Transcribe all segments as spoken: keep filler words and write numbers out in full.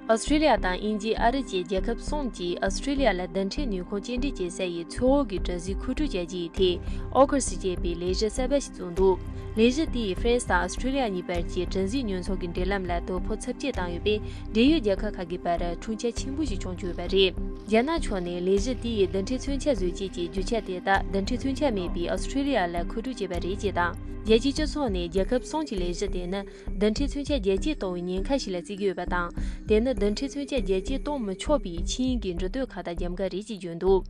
ཨོ་སི་ཀྲི་ལི་ཡ་དང་དབྱིན་ཇི་ཨ་རི་བཅས་རྒྱལ་ཁབ་གསུམ་གྱིས་ཨོ་སི་ཀྲི་ལི་ཡ་ལ་རྡུལ་ཕྲན་ནུས་ཁུངས་སྐྱེལ་འདྲེན་བྱེད་ས་ཡི་མཚོ་འོག་གི་གྲུ་གཟིངས་མཁོ་སྤྲོད་བྱ་རྒྱུའི་ཐད་ཨོ་ཁུར་སི་ཅེས་པའི་ལས་གཞི་གསར་པ་ཞིག་བཙུགས་འདུག་ལས་གཞི་དེས་ཧྥ་རན་སི་དང་ཨོ་སི་ཀྲི་ལི་ཡ་གཉིས་བར་གྱི་གྲུ་གཟིངས་ཉོ་ཚོང་གི་འབྲེལ་ལམ་ལ་དོ་ཕོག་ཚབས་ཆེ་བཏང་ཡོད་པས། འབྲེལ་ཡོད་རྒྱལ་ཁབ་ཁག་གི་བར་འཁྲུག་ཆ་ཆེན་པོ་ཞིག་བྱུང་བཅུག་ཡོད་པ་རེད། རྒྱ་ནག་ཕྱོགས་ནས་ལས་གཞི་དེ་ཡི་རྡུལ་ཕྲན་མཚོན་ཆ་བཟོ་བྱེད་ཀྱི་རྒྱུ་ཆ་དེ་དག་རྡུལ་ཕྲན་མཚོན་ཆ་མེད་པའི་ཨོ་སི་ཀྲི་ལི་ཡ་ལ་མཁོ་སྤྲོད་བྱས་པ་རེད་ཅེས་དང་། རྒྱལ་སྤྱིའི་སྤྱི་ཚོགས་ནས་རྒྱལ་ཁབ་གསུམ་གྱི་ལས་གཞི་དེ་ནི་རྡུལ་ཕྲན་མཚོན་ཆ་རྒྱ་སྐྱེད་གཏོང་བའི་ཉེན་ཁ་ཞིག་ལ་བརྩི་གི་ཡོད་པ་དང་། དེ་ནི་རྡུལ་ཕྲན་མཚོན་ཆ་རྒྱ་སྐྱེད་གཏོང་མི་ཆོག་པའི་ཆིངས་ཡིག་གི་འབྲུ་དོན་ཁག་དང་རྒྱབ་འགལ་རེད་ཅེས་བརྗོད་འདུག་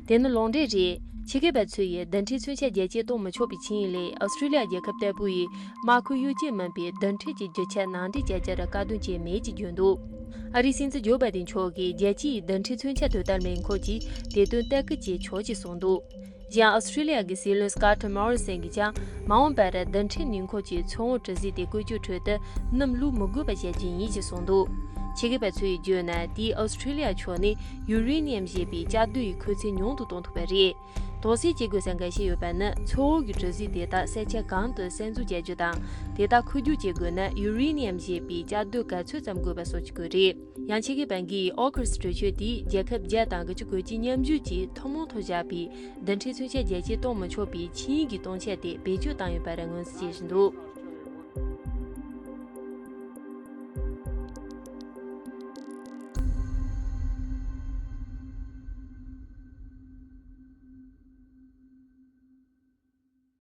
དེ་ནི་ལུང་འདྲེན་རེད། ཕྱི་རྒྱལ་པ་ཚོ་ཡིས་རྡུལ་ཕྲན་མཚོན་ཆ་རྒྱ་སྐྱེད་གཏོང་མི་ཆོག་པའི་ཆིངས་ཡིག་ལས་ཨོ་སི་ཀྲི་ལི་ཡ་རྒྱལ་ཁབ་ལྟ་བུ་ཡིས་དམག་ཁུལ་གཡོ་ཇུས་མིན་པའི་རྡུལ་ཕྲན་གྱི་རྒྱུ་ཆ་ནང་འདྲེན་བྱ་རྒྱུར་བཀག་སྡོམ་བྱས་མེད་ཅེས་བརྗོད་འདུག་ཨ་རིའི་སྲིད་འཛིན་ཇོ་བྷའི་ཏིན་མཆོག་གིས་རྒྱལ་སྤྱིའི་རྡུལ་ཕྲན་མཚོན་ཆ་དོ་དམ་ལས་ཁུངས་ཀྱིས་དེ་དོན་ལྟ་སྐུལ་བྱེད་ཆོག་ཅེས་གསུངས་འདུག་གཞན་ཨོ་སི་ཀྲི་ལི་ཡ་གི་སྲིད་བློན་སྐོ་ཊི་མོ་རི་སན་གྱིས་ཀྱང་མ་འོངས་པར་རྡུལ་ཕྲན་ནུས་ཁུངས་ཀྱི་མཚོ་འོག་གྲུ་གཟིངས་དེ་བཀོལ་སྤྱོད་ཁྲོད་དུ་སྣུམ་བླུགས་མི་དགོས་པ་བྱ་རྒྱུ་ཡིན་ཞེས་གསུངས་འདུག་ཕྱི་རྒྱལ་པ་ཚོས་བརྗོད་ན། དེས་ཨོ་སི་ཀྲི་ལི་ཡ་ཕྱོགས་ནས་ཡུ་རེ་ནི་ཡམ་ཞེས་པའི་བཅའ་སྡོད་ཡི་མཁོ་ཚད་ཉུང་དུ་གཏོང་ཐུབ་པ་རེད། དོགས་སེལ་བྱེད་དགོས་སར་འགའ་ཤས་ཡོད་པ་ནི། མཚོ་འོག་གི་གྲུ་གཟིངས་དེ་དག་ས་ཆ་གང་དུ་གསར་འཛུགས་བྱ་རྒྱུ་དང་། དེ་དག་མཁོ་སྒྲུབ་བྱེད་དགོས་ན་ཡུ་རེ་ནི་ཡམ་ཞེས་པའི་བཅའ་སྡོད་ག་ཚོད་ཙམ་དགོས་པ་སོགས་ཀྱི་སྐོར་རེད། ཡང་ཕྱི་རྒྱལ་པ་འགས་ཨོ་ཁུར་སི་གྲོས་ཆོད་དེས་རྒྱལ་ཁབ་བརྒྱ་དང་དགུ་བཅུ་གོ་གཅིག་མཉམ་འཇུག་གིས་ཐུན་མོང་ཐོག་བཞག་པའི་རྡུལ་ཕྲན་མཚོན་ཆ་རྒྱ་སྐྱེད་གཏོང་མི་ཆོག་པའི་ཆིངས་ཡིག་གི་སྟོང་ཆ་དེ་བེད་སྤྱོད་བཏང་ཡོད་པར་ངོས་འཛིན་བྱེད་བཞིན་འདུག